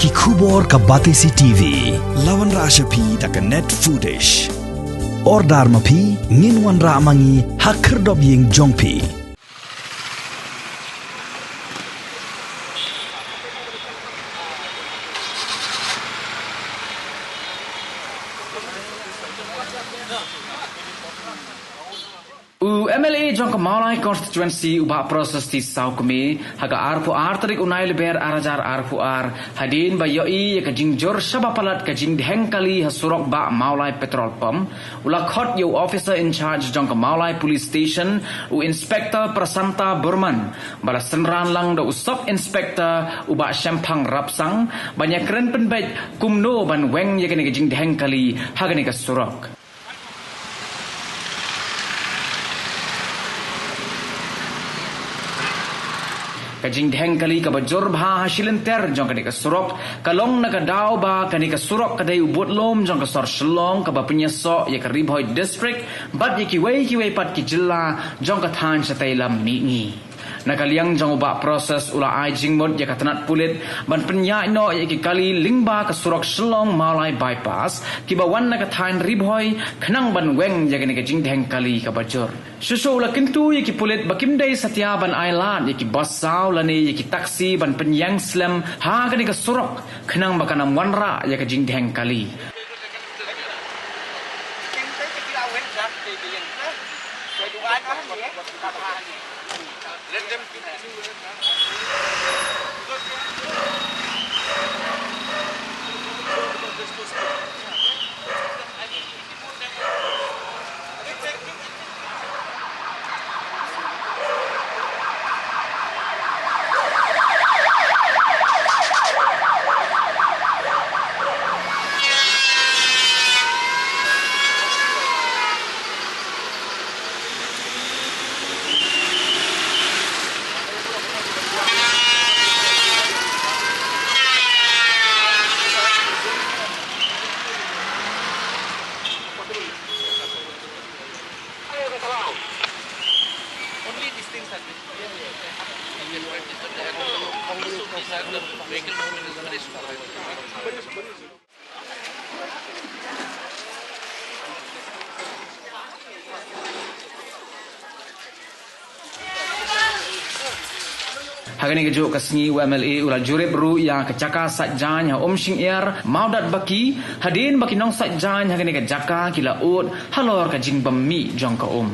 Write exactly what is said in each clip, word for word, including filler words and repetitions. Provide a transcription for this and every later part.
Ki khubor ka Batesi T V la wanrah sha phi da ka Net Foodish. Order ma phi, ngin wanrah ma ngi ha khyrdop ïing jong phi. U M L A jong ka Mawlai Constituency u Bah Proses T Sawkmie, ha ka arphew ar tarik u Nailaber ar hajar arphew ar, hadien ba ïohi ïa ka jingjur shaba palat ka jingdheng kali ha surok Bah Mawlai Petrol Pump, u la khot ïa u Officer in Charge jong ka Mawlai Police Station, u Inspector Prasanta Burman, ba la synran lang da u Sub Inspector u Bah Shemphang Rapsang, ban ïakren pynbeit kumno ban weng ïa kane ka jingdheng kali ha kane ka surok. Ka jingdheng kali kaba jur bha ha shilynter jong kane ka surok ka long na ka daw ba kane ka surok ka dei u budlum jong ka sor Shillong kaba pynïasoh ïa ka Ri Bhoi District bad ïa kiwei kiwei pat ki jylla jong ka thaiñ shatei lam mihngi. Na ka liang jong u Bah Proses u la ai jingmut ïa ka tnat pulit ban pynïaid noh ïa ki kali lyngba ka surok Shillong Mawlai Bypass kiba wan na ka thaiñ Ri Bhoi khnang ban weng ïa kane ka jingdheng kali kaba jur. Shuh shuh u la kyntu ïa ki pulit ba kim dei satia ban ai lad ïa ki bus saw lane ïa ki taxi ban pynïeng slem ha kane ka surok khnang ba kan ym wanrah ïa ka jingdheng kali. Ha kane ka juh ka sngi u M L A u la jurip ruh ïa ka jaka sait jaiñ ha Umshyngiar, Mawdatbaki, hadien ba ki nongsaitjaiñ ha kane ka jaka ki la ud halor ka jingbym mih jong ka um.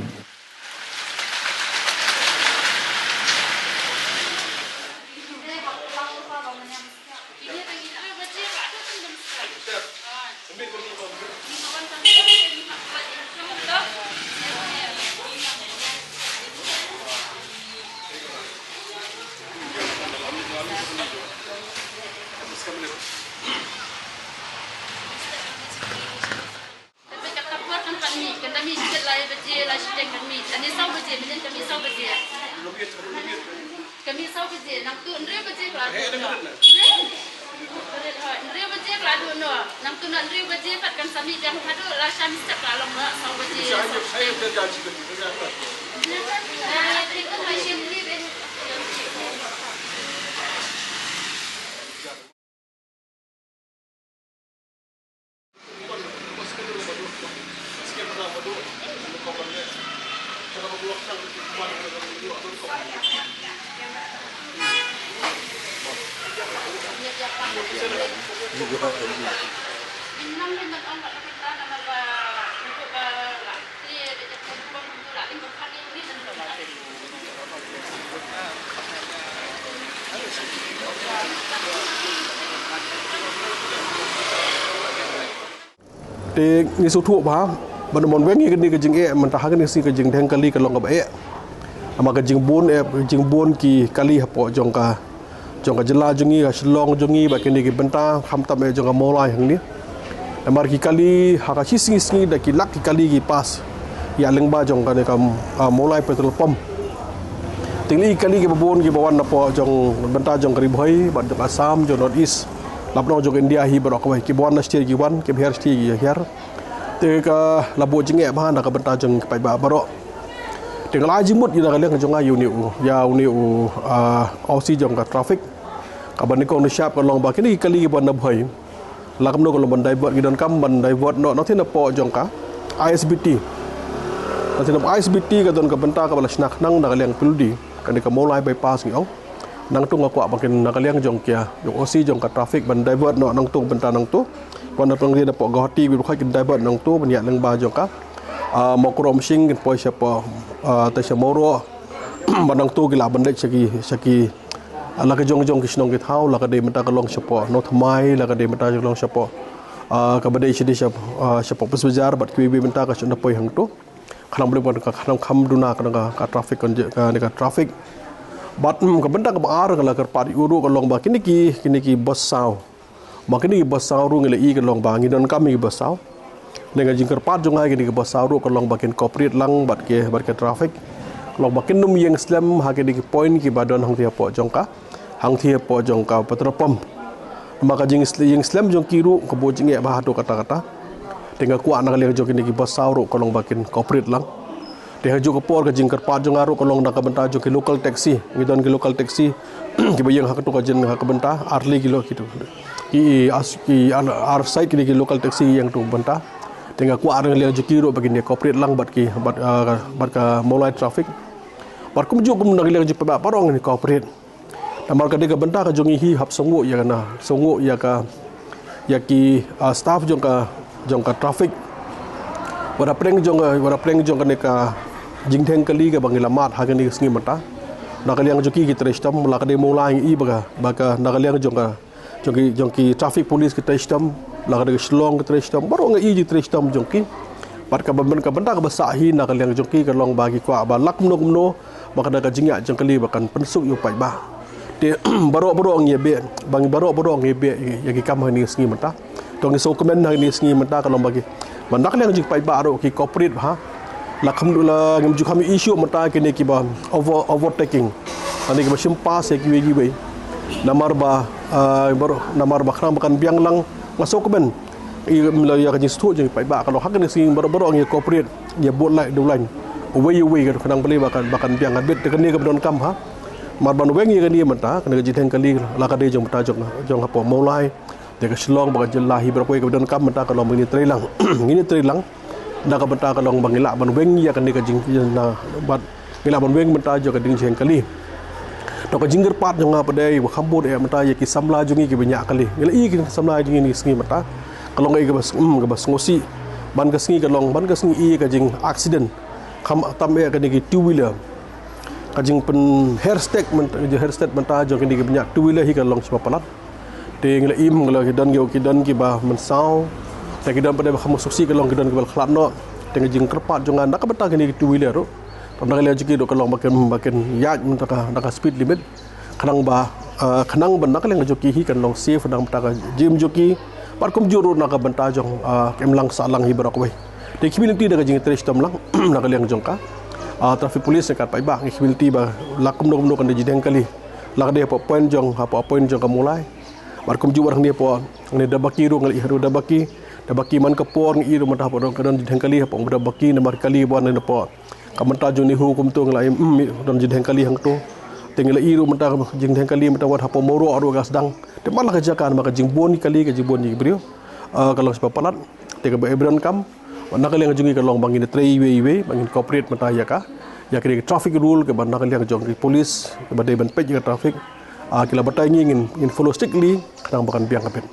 Te peit kata por kan pan mih, kan da mih jingkit lai baje, lai shiteng kan mih. Ani saw baje, mynnin kan mih saw baje. Kan mih saw baje, nangtu hynriew baje ka la duh noh. Hynriew baje ka la duh noh. Nangtu na hynriew baje pat kan sa mih biang haduh lashai mynstep ka la long noh saw baje. Te ngi sngewthuh ba ban ym weng ïa kane ka jingeh mynta ha kane ka sngi ka jingdheng kali ka long kaba eh. Namar ka jingbun eh, ka jingbun ki kali hapoh jong ka jong ka jylla jong ngi, ka Shillong jong ngi, bad kine ki bynta, khamtam eh jong ka Mawlai hangne. Namar ki kali, ha ka shi sngi sngi, da ki lak ki kali ki pass ïa lyngba jong kane ka, ah, Mawlai petrol pump. Te ngi ïohi ki kali kiba bun kiba wan napoh jong bynta jong ka Ri Bhoi, bad jong Assam, jong North East, lap noh jong India hi baroh kawei, kiba wan na shatei ki wan, kiba hiar shatei ki hiar. Te ka la buh jingeh bha na ka bynta jong ki paidbah baroh. Te nga la ai jingmut ïa na ka liang jong nga ïa une u, ïa une u, ah, O C jong ka traffic. Kaba nyngkong nyngshap ka long ba kine ki kali kiba na Bhoi, la kumno ka long ban divert, ngi donkam ban divert noh na thina poh jong ka I S B T. Na thina I S B T ka don ka bynta kaba la shna khnang na ka liang P W D, kane ka Mawlai bypass ngi ong. Nangtu nga kwah ba kin na ka liang jong ka, jong O C jong ka traffic ban divert noh nangtu bynta nangtu. Wan na pang dia na poh Guwahati, wi khoi kin divert nangtu ban ïa lyngba jong ka, ah, Mawkyrwat Umshing kin poi sha poh, ah, te sha Mawroh. Ba nangtu ki lah ban dei sha ki, sha ki, ah, la ka jong jong ki shnong ki thaw, la ka dei mynta ka long sha poh North Thymmai, la ka dei mynta ka long sha poh, ah, kaba dei sha dei sha, ah, sha poh Police Bazar, bad kiwei kiwei mynta ka shna poi hangtu. Khnang ba leh ban ka khnang kham duna ka, ka traffic kon je, ka, ka traffic. Bad, mm, ka bynta kaba ar ka la kyrpad ïa u ruh ka long ba kine ki, kine ki bus saw. Ba kine ki bus saw ruh ngi la i ka long ba ngi donkam ïa ki bus saw. Ngi nga jingkyrpad jong nga ïa kine ki bus saw ruh ka long ba kin cooperate lang bad ki, bad ki traffic. Long ba kin nym ïeng slem ha kine ki point kiba don hangthie hapoh jong ka, hangthie hapoh jong ka petrol pump. Namar ka jing, ïeng slem jong ki ruh ka bun jingeh bha haduh katta katta. Te nga kwah na ka liang jong kine ki bus saw ruh ka long ba kin cooperate lang. Te ha juh ka por ka jingkyrpad jong nga ruh ka long na ka bynta jong ki local taxi. Ngi don ki local taxi kiba ïeng ha kato ka jing ha ka bynta ar tylli ki lo kitu. Ki as ki ar, ar side kine ki local taxi ïeng tu bynta. Te nga kwah na ka liang jong ki ruh ba kin ïa cooperate lang bad ki, bad, ah, bad ka Mawlai traffic. Bad kumjuh kum na ka liang jong paidbah baroh ngin cooperate. Namar ka dei ka bynta ka jong ngi hi hap sngewnguh ïa ka na, sngewnguh ïa ka, ïa ki, ah, staff jong ka, jong ka traffic. Wat la pdeng jong ka, wat la pdeng jong kane ka jingdheng kali kaba ngi la mad ha kane ka sngi mynta. Na ka liang jong ki ki trei shitom, la ka dei Mawlai ngi i ba ka, ba ka na ka liang jong ka, jong ki, jong ki traffic police ki trei shitom, la ka dei ka Shillong ki trei shitom, baroh ngi i ki trei shitom jong ki. Bad ka byn-, ka bynta kaba sah hi na ka liang jong ki ka long ba ki kwah ba la kumno kumno ba ka na ka jingïaid jong kali ba kan pynsuk ïa u paidbah. Te baroh baroh ngi beh, ba ngi baroh baroh ngi beh ïa ki kam ha kine ki sngi mynta. To ngi sngewkmen ha kine ki sngi mynta ka long ba ki, ba na ka liang jong ki paidbah ruh ki cooperate bha. La kham du la ngim ju kham issue mynta kine kiba over, overtaking. Kane kiba shim pass ïa kiwei kiwei. Namar ba, ah, baroh, namar ba khnang ba kan biang lang, nga sngewkmen. I, la ïa ka jingsngewthuh jong ki paidbah ka long ha kane ka sngi baroh baroh ngi cooperate, ïa bud light dewline. Uwei uwei ka khnang balei ba kan, ba kan biang ka bit te kane kaba donkam ha. Namar ban weng ïa kane mynta, kane ka jingdheng kali la ka dei jong mynta jong, jong hapoh Mawlai. Te ka Shillong bad ka jylla hi baroh kawei kaba donkam mynta ka long ba ngin ïa trei lang. Ngin ïa trei lang. Na ka bynta ka long ba ngi lah ban weng ïa kane ka jing, na, bad ngi lah ban weng mynta jong ka jingdheng kali. To ka jingkyrpad jong nga pat de ba kham bun eh mynta ïa ki samla jong ngi kiba ñiah kali. Ngi la i ki samla jong ngi ha kine ki sngi mynta. Ka long kaei kaba s-, mm, kaba sngewsih. Ban ka sngi ka long, ban ka sngi i ka jing accident. Kham tam eh kane ki two wheeler. Ka jingpynher stek mynta, jingher stek mynta jong kine kiba ñiah two wheeler hi ka long shibun palat. Te ngi la im, ngi la ki don ki, ki don kiba mynsaw. Te ki don pat de ba kham sngewsih ka long ki don kiba la khlad noh. Te ka jingkyrpad jong nga na ka bynta kine ki two wheeler ruh. Te na ka liang jong ki ruh ka long ba kin, ba kin ïaid mynta ka, na ka speed limit. Khnang ba, ah, khnang ba na ka liang jong ki hi kan long safe na ka bynta ka jingim jong ki. Bad kumjuh ruh na ka bynta jong, ah, ka imlang sahlang hi baroh kawei. Te ki community da ka jingtrei shitom lang na ka liang jong ka, ah, traffic police ne ka paidbah, ki community ba la kumno kumno kan da jingdheng kali. La ka dei hapoh point jong, hapoh point jong ka Mawlai. Bad kumjuh wat hangne hapoh, hangne Dabaki ruh ngi la i haduh Dabaki. Dabaki man ka por ngi i ruh mynta hapoh ka don jingdheng kali hapoh Dabaki namar kali ba wan hangne hapoh. Ka mynta jong Nehu kumto ngi la i, mm, don jingdheng kali hangto. Te ngi la i ruh mynta jingdheng kali mynta wat hapoh Mawroh ruh ka sdang. Te man la ka jaka namar ka jingbun kali ka jingbun ki briew. Ah, ka long shibun palat. Te kaba eh ba donkam. Bad na ka liang jong ngi ka long ba ngin trei iwei iwei, ba ngin cooperate mynta ïa ka, ïa ka traffic rule kaba na ka liang jong ki police, kaba dei ban peit ïa ka traffic. Ah, ki la batai ngi ngin, ngin follow strictly, khnang ba kan biang ka bit.